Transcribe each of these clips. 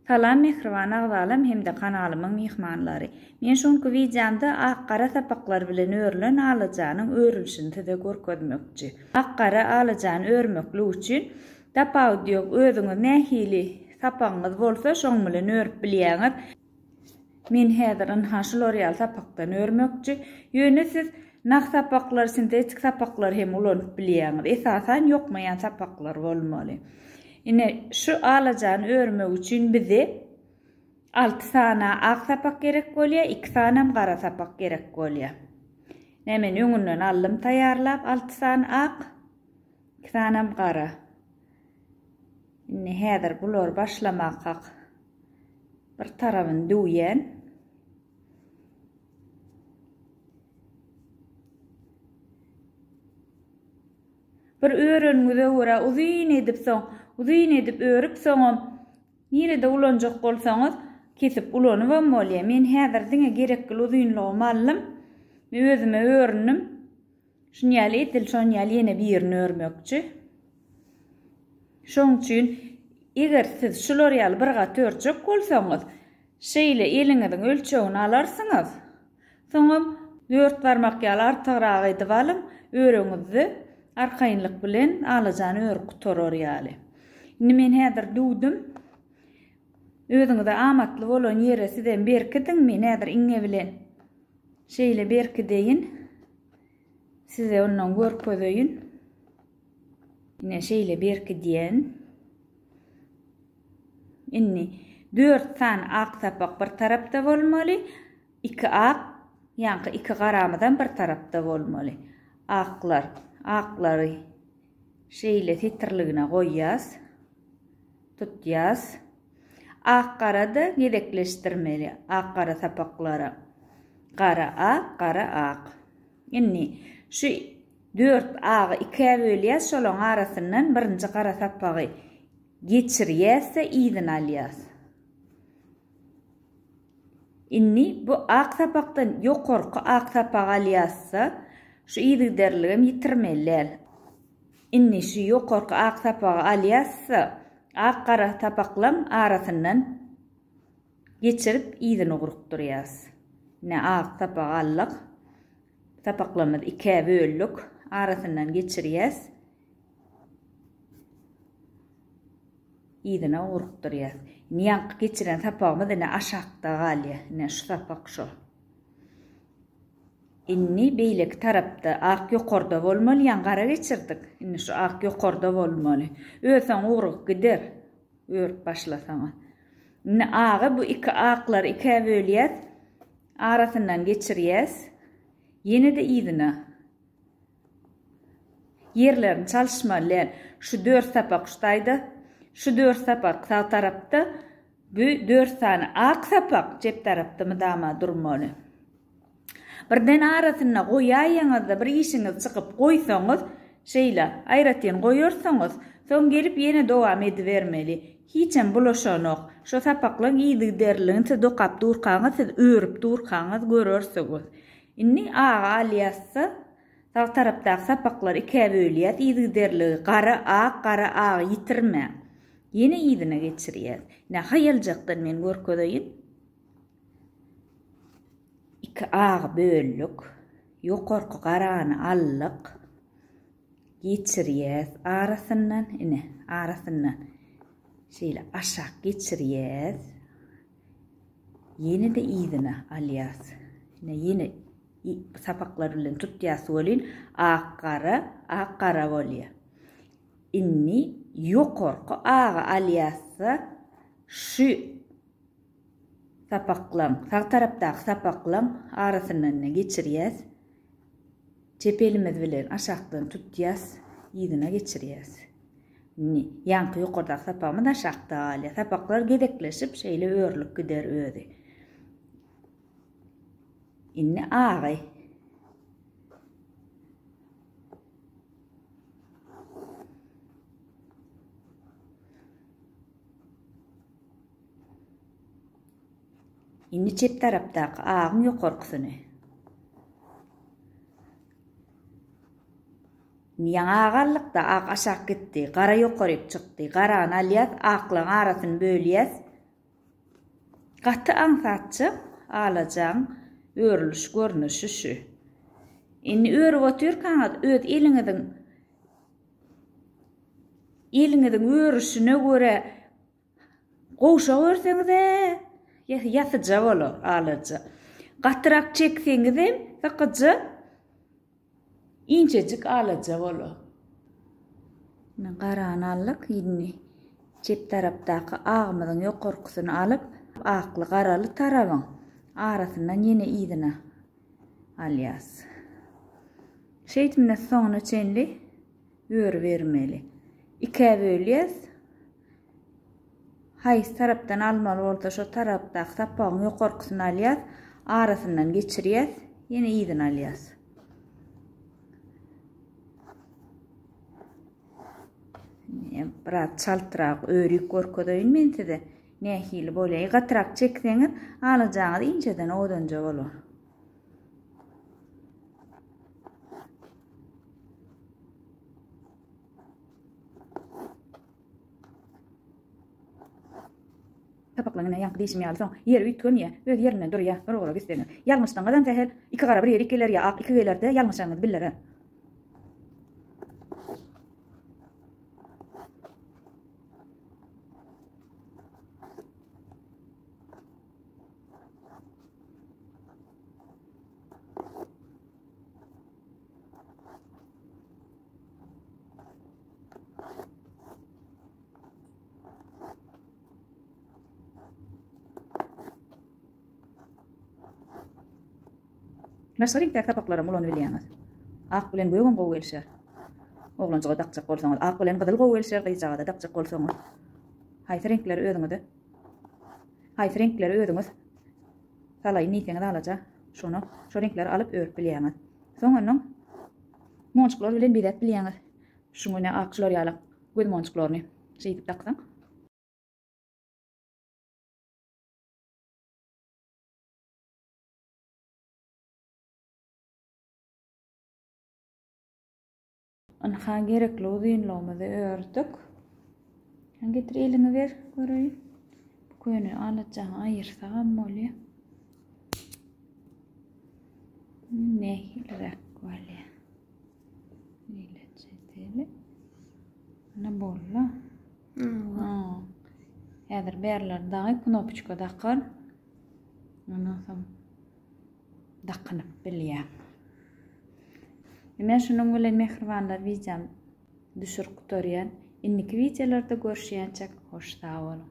Salam mähriban agzalam hem-de kanalymyň myhmanlary. Men şu günki wideomda ak-gara sapaklar bilen örülen alajanyň örülişini size görkezmekçi. Ak-gara alajany örmeklik üçin tapawudy ýok, özüňiz nähili sapagyňyz bolsa şoň bilen örüp bilýäňiz. Men häzir ynha şular ýaly sapakdan örmekçi. Ýöne siz nah sapaklary, sintetik sapaklary hem ulanyp bilýäňiz. Esasan ýokmaýan sapaklar bolmaly. Ine, şu alajany örmek üçin bize 6 sany ak sapak gerek bolýar, 2 sanam gara sapak gerek bolýar. Ine men öňünden aldym taýýarlap 6 sany ak, 2 sanam gara. Indi häzir bulary başlamakak bir tarabyny düwýän. Bir öreniňize görä uzyn edip soň, uzyn edip örüp soňam nirede ulanjak bolsaňyz kesip ulanybam bolýar. Men häzir diňe gerekli uzynlygymy aldym. Özüme öründim. Şuny ýaly edil şon ýaly ýene birini örmekçi. Şoň üçin eger siz şular ýaly bir gat örjek bolsaňyz, şeýle eliňiziň ölçegini alarsyňyz. Soňam dört barmak ýaly artygrak edip alyň, öreňizde arkaýynlyk bilen alajany örüp gutarar ýaly. Indi men häzir düwdüm. Özüňize amatly bolan ýere sizem berkidiň, men häzir iňňe bilen şeýle berkideýin. Size ondan görkezeýin. Ine şeýle berkidýän. Indi 4 sany ak sapak bir tarapda bolmaly. 2 ak, ýaňky 2 garamyzam bir tarapda bolmaly. Aklar, aklary şeýle setirligine goýýas. Tutýas. Ak gara-da gezekleşdirmeli. Ak gara sapaklara. Gara ak, gara ak. Indi şu dört agy ikä bölýäs, şolaň arasyndan birinji gara sapagy geçirýäs-de yzyny alýas. Indi bu ak sapakdan ýokarky ak sapagy alýas-da, şu yzygiderligem ýitirmeli däl. Indi şu ýokarky ak sapagy alýas-da, ak-gara sapaklaň arasyndan geçirip yzyny ugrukdyrýas. Ine ak sapagy aldyk. Sapaklarymyzy ikä böldük. Arasyndan geçirýäs. Yzyna ugrukdyrýas. Indi ýaňky geçiren sapagymyz ine aşakda galýar. Ine şu sapak şu. Indi beýleki tarapda ak ýokarda bolmaly, ýaňy gara geçirdik. Indi şu ak ýokarda bolmaly. Örseň ugrugyp gider. Örüp başlasaňyz. Indi agy bu iki aklary ikä bölýäs. Arasyndan geçirýäs. Ýene-de yzyna. Ýerlerini çalyşmaly däl. Şu dört sapak şu taýda, şu dört sapak sag tarapda, bu dört sany ak sapak çep tarapda mydama durmaly. Birden arasynda goýaýaňyzda bir işiňiz çykyp goýsaňyz, şeýle aýratyn goýarsyňyz, soň gelip ýene dowam edibermeli. Hiçem bulaşanok. Şo sapaklaň yzygiderliligini siz dokap durkaňyz, siz örüp durkaňyz görersiňiz. Indi agy alýasda, sag tarapdaky sapaklary ikä bölýäs, yzygiderligi gara, ak, gara, agy ýitirmän. Ýene yzyna geçirýäs. Ine haýaljakdan men görkezeýin. Iki agy böldük. Ýokarky garany aldyk. Geçirýäs arasyndan, ine, arasyndan. Şeýle aşak geçirýäs. Ýene-de yzyna alýas. Ine, ýene sapaklar bilen tutýas welin, ak gara, ak gara bolýar. Indi ýokarky agy alýas-da, şu Sapaklaň, sag tarapdaky sapaklaň arasyndan geçirýäs. Çep elimiz bilen aşakdan tutýas, yzyna geçirýäs. Indi ýaňky ýokardaky sapagymyz aşakda galýar. Sapaklar gezekleşip şeýle örülip gider özi. Indi agy. Indi çep tarapdaky agyň ýokarkysyny. Indi ýaňy ak aldyk-da, ak aşak gitdi, gara ýokaryk çykdy. Garany alýas, aklaň arasyny bölýäs. Gaty aňsatja alajaň örüliş görnüşi şu. Indi örüp otyrkaňyz öz eliňiziň eliňiziň örüşine görä gowşak örseňiz-ä ýasyja bolar alaja. Gatyrak çekseňizem sykyja Inçejik alaja bolar. Ine garany aldyk. Indi çep tarapdaky agymyzyň ýokarkysyny alyp, akly-garaly tarabyň arasyndan ýene yzyna alýas. Şeýdip soňuna çenli örübermeli. Ikä bölýäs. Haýsy tarapdan almaly bolsa şo tarapdaky sapagyň ýokarkysyny alýas, arasyndan geçirýäs, ýene yzyny alýas. Biraz çaltrak örüp görkezeýin men size. Nähili bolýar. Gatyrak çekseňiz, alajaňyz inçeden odanja bolar. Sapaklaryň ine ýaňky diýşim ýaly soň ýeri üýtgemeýär, öz ýerinden durýar, bir ugra gitseňiz. Ýalňyşdyňyzam sähel, iki gara bir ýerik geler ýa ak iki geler-de ýalňyşanyňyzy bildirer. Başga reňkdäki sapaklaram ulanybilýäňiz. Ak bilen gögem gowy gelişer. Oglanjyga dakjak bolsaňyz, ak bilen gyzyl gowy gelişer, gyzjagaza dakjak bolsaňyz. Haýsy reňkleri özüňize Haýsy reňkleri özüňiz salaýyn diýseňiz alaja, şony, şo reňkleri alyp örüp bilýäňiz. Soň ondan monjuklar bilen bezäp bilýäňiz. Şuňa ine ak şular ýaly göz monjuklaryny şeýdip daksaň. Ynha gerekli uzynlygymyzy ördük. Hany getir eliňi ber göreýin. Bu köne alajaňy aýyrsagam bolýar. Nähiliräk bolýar. Beýle çeteli. Ana boldy. Häzir bärler dagy knopoçka dakar. Ondan soň dakynyp bilýäň. Men şunuň bilen mähribanlar wideony düşürip gutarýan. Indiki wideolarda görüşýänçäk hoş sag boluň.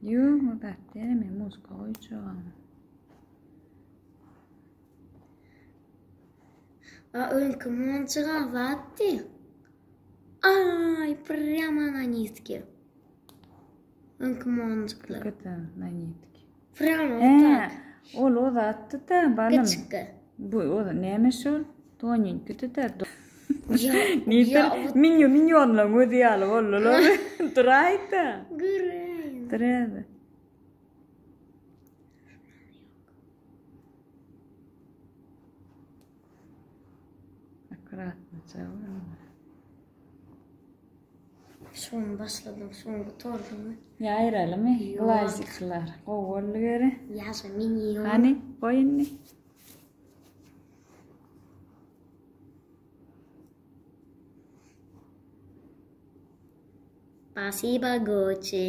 Ýok, o zat däl, men muzika goýjagam. A öňki monjuga zatdy. Ay, prямо на nitki. Öňki monjuklar. Как это на nitki? Prямо He, tak. ol o zatdy-da, balam. Kiçikki. Bu o näme şol? Toninki-de. Ya, Nedir? ya, o- Minyo minyonlaň özi ýaly boldular. Duraýda. Göreýin. Duraýda. Akkuratnyja boldy. Şuny başladım, şuny gutardymy? Ýa aýralymy? Ýok. Glazikler. Gowy boldy geri. Ýaşa minýon. Hany, goý indi. Spasiba Gucci.